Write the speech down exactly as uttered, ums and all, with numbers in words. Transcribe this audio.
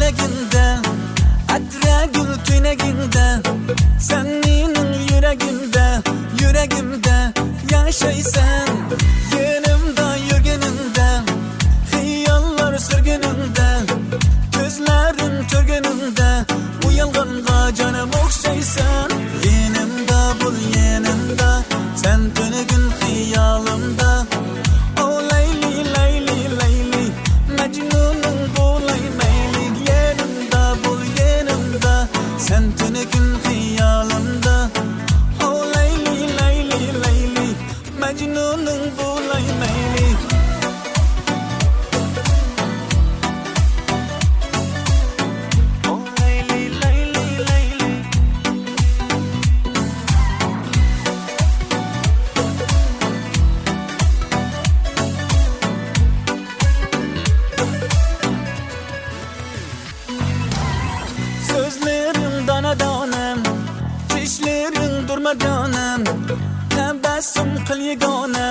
يۈرىكىمدە، ئەترەگۈل تۈنەگىمدە، سەن مېنىڭ يۈرەگىمدە، يۈرەگىمدە ياشايسەن. يېنىمدا يۈرگىنىڭدە، خىياللار سۈرگىنىڭدە، كۆزلىرىم كۆرگىنىڭدە، ئۇيالغانغا جانىم ئوخشايسەن. يېنىمدا بول، يېنىمدا، سەن تۈنۈگۈن خىيالىمدا. ئو لەيلى، لەيلى، لەيلى، مەجنۇنۇڭ بولاي مەيلى. يېنىمدا بول، يېنىمدا، سەن تۈنۈگۈن خىيالىمدا. ئو لەيلى، لەيلى، لەيلى، مەجنۇنۇڭ بولاي مەيلى. ئو لەيلى، لەيلى، لەيلى. سۆزلىرىڭ دانا-دانا، چىشلىرىڭ دۇرما-دانا، تەبەسسۇم قىل يېگانە.